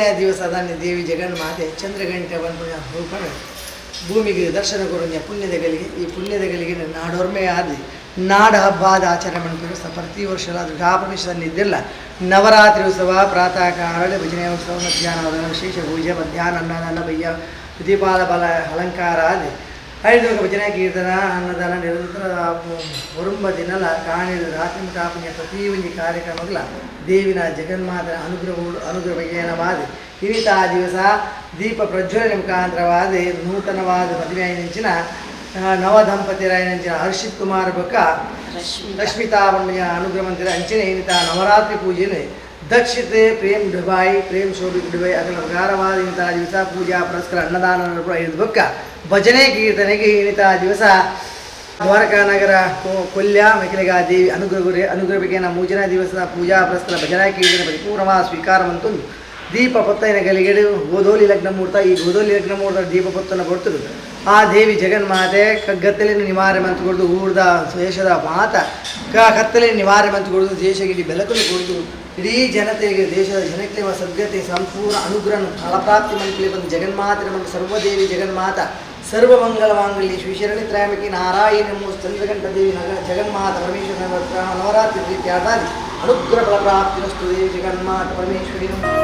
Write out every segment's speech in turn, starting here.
ಮೂಜನೇ ದಿವಸದಾನಿ ದೇವಿ ಜಗನ್ಮಾತೆ ಚಂದ್ರಗಂಟೆ ಪನ್ಪುನ ರೂಪಣ ಭೂಮಿಗೆ ದರ್ಶನ ಕೊರೊಂಜ ಪುಣ್ಯದ ಗಳಿಗೆ. ಈ ಪುಣ್ಯದ ಗಳಿಗೆ ನಾಡೊರ್ಮೆ ಆದಿ ನಾಡ ಹಬ್ಬದ ಆಚರಣೆ ಮನ್ಪುವೆರ್. ಪ್ರತಿ ವರ್ಷಲ ದುರ್ಗಾಪರಮೇಶ್ವರ ಇದ್ದಿಲ್ಲ ನವರಾತ್ರಿ ಉತ್ಸವ ಪ್ರಾತಃ ಕಾಲ ಭಜನೆ ಉತ್ಸವ ಮಧ್ಯಾಹ್ನ ವಿಶೇಷ ಪೂಜೆ ಮಧ್ಯಾಹ್ನ ಅನ್ನದಾನ ಬಯ್ಯ ದೀಪಾದ ಬಲ ಅಲಂಕಾರ ಆದಿ ಐದು ಭಜನೆ ಕೀರ್ತನ ಅನ್ನದಾನ ನಿರಂತರ ಒರುಂಬ ದಿನಲ ಕಾಣಿದ ರಾತ್ರಿ ಮುಟಾಪುಣ್ಯ ಪ್ರತಿ ಒಂಜಿ ಕಾರ್ಯಕ್ರಮಗಳ ದೇವಿನ ಜಗನ್ಮಾತನ ಅನುಗ್ರಹ ಅನುಗ್ರಹವಾದ ಇನ್ನಿತ ಆ ದಿವಸ ದೀಪ ಪ್ರಜ್ವಲನೆ ಮುಖಾಂತರವಾದ ನೂತನವಾದ ಮದುವೆಯಾಯಿನಂಚಿನ ನವ ದಂಪತಿರಾಯಿನಂಚಿನ ಹರ್ಷಿತ್ ಕುಮಾರ್ ಬೊಕ್ಕ ರಶ್ಮಿತಾ ಬಣ್ಣಯ ಅನುಗ್ರಹ ಮಂದಿರ ಅಂಚನೆ ಇನ್ನಿತ ನವರಾತ್ರಿ ಪೂಜೆನೆ ದಕ್ಷಿತ್ ಪ್ರೇಮ್ ಡುಬಾಯ್ ಪ್ರೇಮ್ ಶೋಭಿತ್ ಡುಬಾಯ್ ಅಗಲ ಉದಾರವಾದ ಇಂಥ ದಿವಸ ಪೂಜಾ ಪುರಸ್ಕಾರ ಅನ್ನದಾನ ಕೂಡ ಐದು ಬೊಕ್ಕ ಭಜನೆ ಕೀರ್ತನೆಗೆ ಇನ್ನಿತ ದಿವಸ ದ್ವಾರಕಾ ನಗರ ಕೊಲ್ಯ ಮೆಕಲಿಗ ದೇವಿ ಅನುಗ್ರಹ ಅನುಗ್ರಹಕ್ಕೆ ಮೂಜನೇ ದಿವಸದ ಪೂಜಾ ಪುರಸ್ಕಾರ ಭಜನಾ ಕೀರ್ತನೆ ಪರಿಪೂರ್ಣವಾದ ಸ್ವೀಕಾರ ಮಂತೊಂದು ದೀಪ ಪೊತ್ತೈನ ಗಲಿಗೆಡು ಗೋಧೋಲಿ ಲಗ್ನ ಮುಹೂರ್ತ. ಈ ಗೋಧೋಲಿ ಲಗ್ನ ಮುಹೂರ್ತ ದೀಪ ಪೊತ್ತನ ಪೊರ್ತುಡು ಆ ದೇವಿ ಜಗನ್ಮಾತೆ ಕಗ್ಗತ್ತಲಿನ ನಿವಾರಣೆ ಮಂತು ಕೊಡ್ದು ಊರ್ದ ದೇಶದ ಮಾತ ಕತ್ತಲಿನ ನಿವಾರಣೆ ಮಂತು ಕೊಡ್ದು ದೇಶಗಿಡಿ ಬೆಳಕನ್ನು ಕೊಡ್ದು ಇಡೀ ಜನತೆಗೆ ದೇಶದ ಜನಕ್ಕೆ ಸದ್ಗತಿ ಸಂಪೂರ್ಣ ಅನುಗ್ರಹ ಫಲಪ್ರಾಪ್ತಿ ಮಂತ್ಲಿ ಬಂದು ಜಗನ್ಮಾತೆ ನಮಗೆ ಸರ್ವದೇವಿ ಜಗನ್ಮಾತ ಸರ್ವಮಂಗಲ ಮಾಂಗಲ್ಯ ಶ್ರೀಶರಣಿ ತ್ರಾಯಮಕಿ ನಾರಾಯಣ ಚಂದ್ರಗಂಟ ದೇವಿ ನಗ ಜಗನ್ಮಾತ ಪರಮೇಶ್ವರ ನವರಾತ್ರಿ ಪ್ರೀತ್ಯಾರ್ಥಾದಿ ಅನುಗ್ರಹ ಫಲಪ್ರಾಪ್ತಿರಸ್ತು ದೇವಿ ಜಗನ್ಮಾತ ಪರಮೇಶ್ವರಿ ನಮಃ.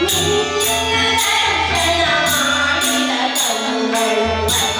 ನಿನ್ನ ದರ್ಶನ ಮಾಡಿದ ಕಂಗಳು.